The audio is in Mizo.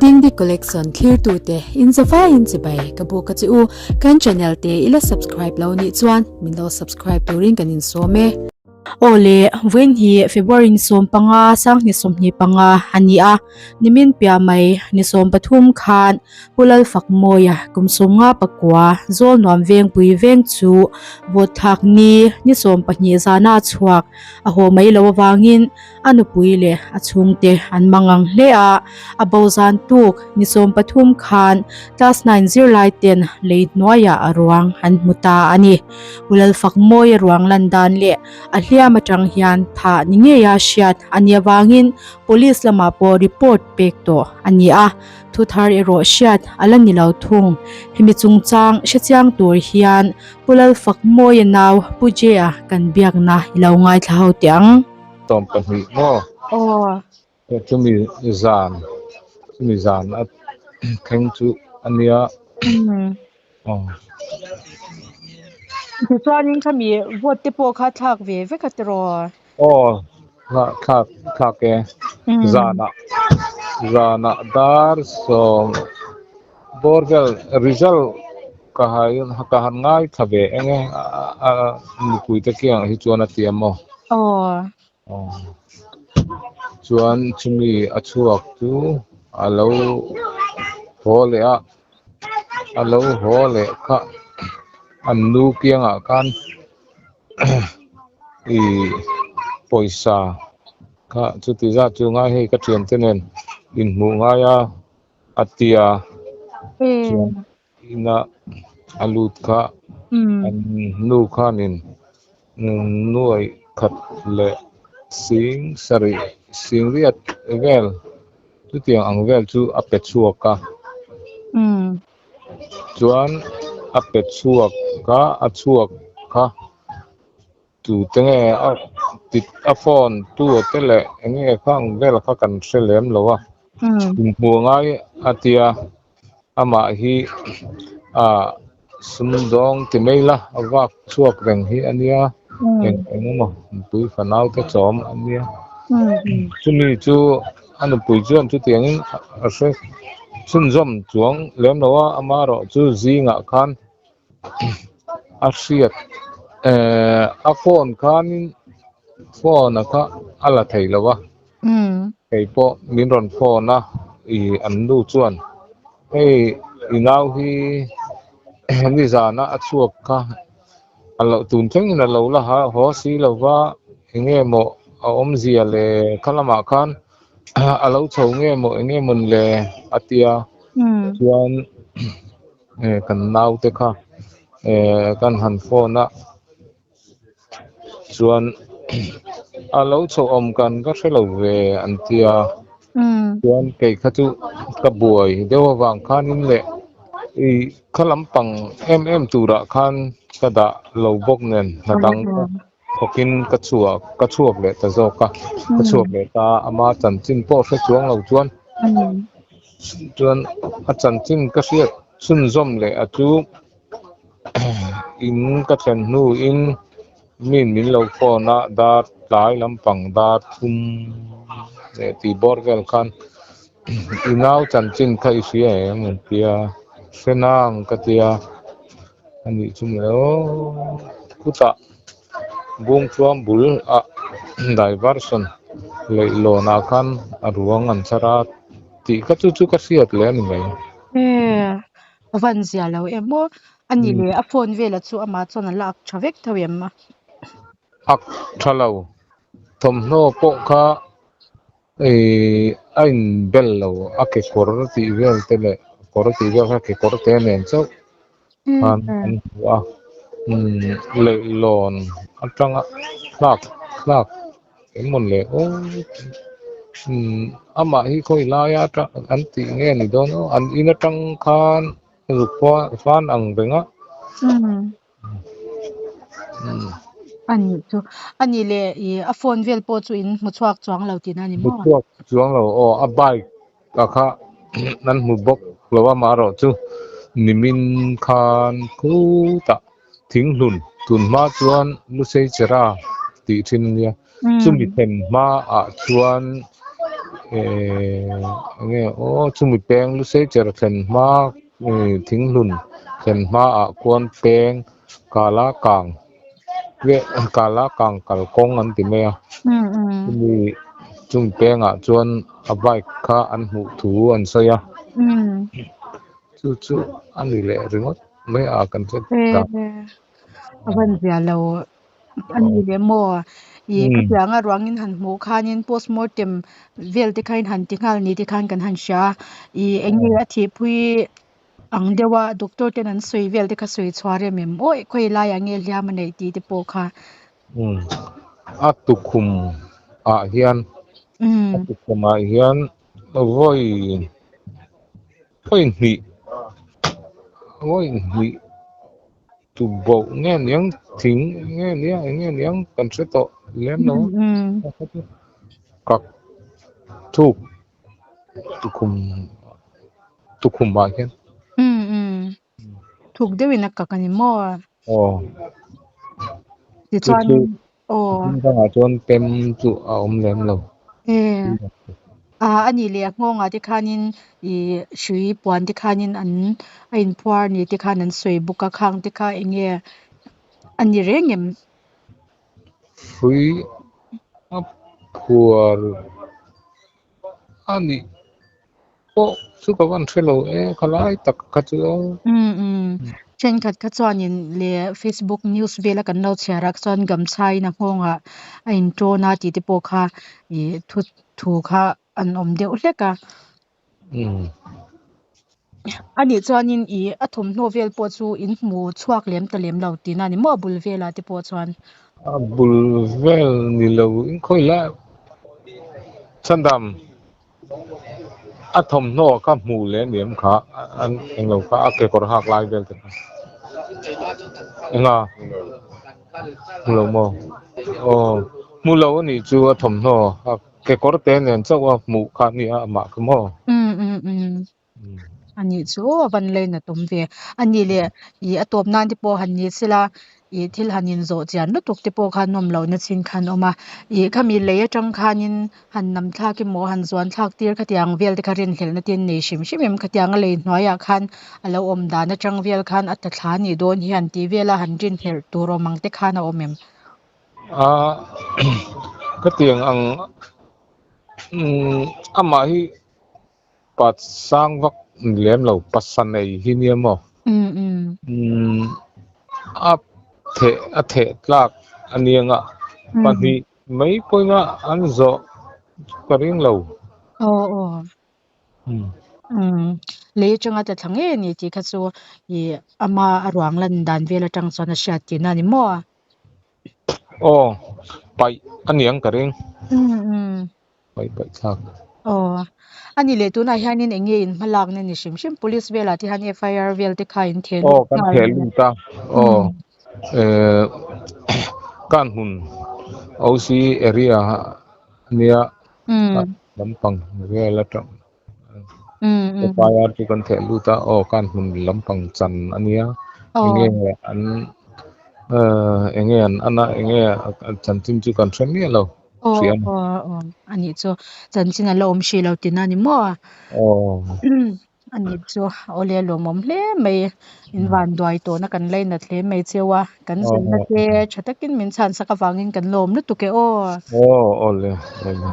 Dingdi Collection thlirtute in zavaiin chibai ka buk a che u. Kan channel te i la subscribe lo nih chuan min lo subscribe turin kan insawm e. Aw le, vawiin hi February ni 15, 2025 a ni a, nimin piah mai ni 13 khan Pu Lalfakmawia kum 59 Zawlnuam Vengpui veng chu vote thlak ni ni 12 zana chhuak a haw mai lo avangin A nupui leh a chhungte an mangang hle a, a bo zan tuk ni 13 khan class nine zirlai ten lei hnuaiah a ruang an hmu ta a ni. Pu Lalfakmawia ruang lan dan leh a hliam atang hian thah ni ngeia hriat a nih avangin police lamah pawh report pek tawh a ni a, thu thar erawh hriat a la ni lo thung. Hemi chungchang hrechiang tur hian Pu Lalfakmawia nau Pu J-a kan biakna i lo ngaithla ho teh ang. 12 maw? Aw. Chumi zan, chumi zan a thleng chu a nia. Aw. Tichuanin khami vote te pawh kha thlak ve vek a tiraw? Aw, thlak thlak e. Zanah, zanah dar sawm bawr vel result ka ka han ngaithla ve eng e a nupui te kiangah hi chuan a ti a maw? Aw. Aw. Chuan chumi a chhuak chu a lo haw leh a, a lo haw leh kha an nu kiangah khan ih pawisa kha chuti zat chu ngai hei ka thiante nen inhmuh ngai a a ti a chuan ina a lut kha an nu khanin nuaih khat leh sing sarih sing riat vel chutiang ang vel chu a pe chhuak a chuan a pe chhuak a a chhuak kha tute nge a tit a phone tu te leh eng nge khang vel kha kan hre lem lo a inhmuh ngai a tia amah hi ah sumdawng ti mai la a vak chhuak reng hi a nia eng eng emaw nupui fanau te chawm a nia chumi chu a nupui chuan chutiangin a hre chhunzawm chuang lem lo a amaherawh chu zingah khan a hriat ehh a phone khanin phone a kha a la thei lo a hei pawh min rawn phone a ih an nu chuan hei i nau hi nizana a chhuak kha a loh tun thlengin a lo la haw si lo va eng nge maw a awmzia le kha lamah khan a lo chho nge maw eng nge mawn le a tia chuan. Eh kan naute kha eh kan han phone a chuan a lo chhoh awm kan ka hre lo ve an tia chuan kei kha chu ka buai deuh avang khanin leh ih kha lampang em em turah khan ka dah lo bawk nen hna dang thawkin ka chhuak ka chhuak leh ta zawk a ka chhuak leh ta a ama chanchin pawh hre chuang lo chuan chuan a chanchin ka hriat chhunzawm leh a chu in ka thlen hnuin mi min lo phone a dar tlai lampang dar thum leh tih bawr vel khan i nau chanchin kha i hria em an tia hre nang ka tia a nih chu maw aw khutah Bungthuam bul ah diversion leihlawn ah khan a ruang an chhar a tih kha chu chu ka hriat leh a ni mai. E a van zia lo em maw a ni leh a phone vela chu amah chuan a la ak tha vek tho em a. Ak tha lo thawmhnaw pawh kha ih a inbel lo a kekawr tih vel te leh kawr tih vel kha kekawr te nen chauh. khan an hmu a umm leihlawn atanga thlak thlak engemaw le aw umm amah hi khawi laia atang an tih nge ni dawn aw an in atang khan zuk fan ang reng a. A nih chu a nih leh ih a phone vel pawh chu in hmu chhuak chuang lo tihna a ni maw? Hmu chhuak chuang lo aw a bike a kha an hmu bawk lo a amaherawh chu nimin khan khutah thinghlun tun hma chuan Lusei Chera tih thin a nia chumi thlen hmaah chuan Ehh enge aw chumi peng lusei cher thlen hma ih thinghlun thlen hmaah khuan peng kala kang kala kang kalkawng an ti mai a chumi chumi pengah chuan a bike kha an hmuh thu an sawi a chu chu a ni leh ringawt mai a kan hre ta. A van zia lo a ni leh maw? Ih khatianga ruangin han hmuh khanin postmortem vel te kha in han ti nghal ni te khan kan han hria a, ih eng nge a thihpui ang deuha doctor ten an sawi vel te kha sawi chhuah rem em awi khawi laiah nge hliam a neih tih te pawh kha. A tukhum ah hian a tukhum ah hian vawi vawi hnih vawi hnih. Tuboh nge niang thing nge nia eng nge niang kan hre tawh lem lo a kak thuk tukhum tukhum ah hian Thuk deuhin a kak a ni maw? Aw Tichuan aw hmun dangah chuan pem chu a awm lem lo. Ah a nih leh a nghawngah te khanin ih hrui puan te khanin an a inphuar ni te khan an sawi bawk a khang te kha eng nge a ni reng em? Hrui a phuar a nih pawh chu ka van hre lo e khalai tak kha chu. Umm umm thenkhat kha chuanin leh Facebook news vela kan lo chhiar ah chuan gamchhaiin a nghawngah a intawn a tih te pawh kha ih thu thu kha an awm deuh hlek a. A nih chuanin ih a thawmhnaw vel pawh chu in hmu chhuak lem ta lem lo tihna a ni maw a bul velah te pawh chuan. A bul vel ni lo in khawi lai chhandam a thawmhnaw kha hmuh leh ni em kha an englo kha a kekawr hak lai vel te kha enga hmu lo maw aw hmu lo a nih chu a thawmhnaw hak kekawr te nen chauh a hmuh kha a nia amah kha maw. Umm umm umm A nih chu aw a van lainat awm ve. A nih leh ih a tawp nan te pawh han ni sela ih thil han inzawh chian lutuk te pawh khan nawm lohna chin khan awm a. Ih khami lei atang khanin han nam thlak emaw han zuan thlak tir khatiang vel te kha rinhlelhna te an nei hrim hrim em khatiang a lei hnuaiah khan a lo awm dan atang vel khan a ta thla nih dawn hi han tih vel a han rinhlelh tur awm ang te khan a awm em? A khatiang ang umm amah hi Pa sang vak ni lem lo, pa sa nei hi nia maw? Umm a theh a theh tlak a niang a, pahnih mai pawhin an zawh ka ring lo. Aw aw. Umm lei atanga tla thla ngei a ni tih kha chu ih ama a ruang lan dan vel atang chuan a hriat tihna a ni maw? Aw paih a niang ka ring. Paih paih thlak. Aw. A ni leh tunah hianin eng nge in hma lakna ni hrim hrim police velah te hian FIR vel te kha in theh lut Aw kan theh lut a. Aw. Eh Kanhmun OC area ania lampang vel atang FIR chu kan theh lut a aw Kanhmun lampang chan ania eng nge an eh eng nge an an a eng nge chanchin chu kan hre miah lo. Aw aw aw a nih chu chanchin a la awm hrih lo tihna a ni maw? Aw. A nih chu awle lawmawm hle mai in van duai tawhna kan lainat hle mai cheu a kan zirna te tha takin min chhan sak avangin kan lawm lutuk e aw. Aw awle awle.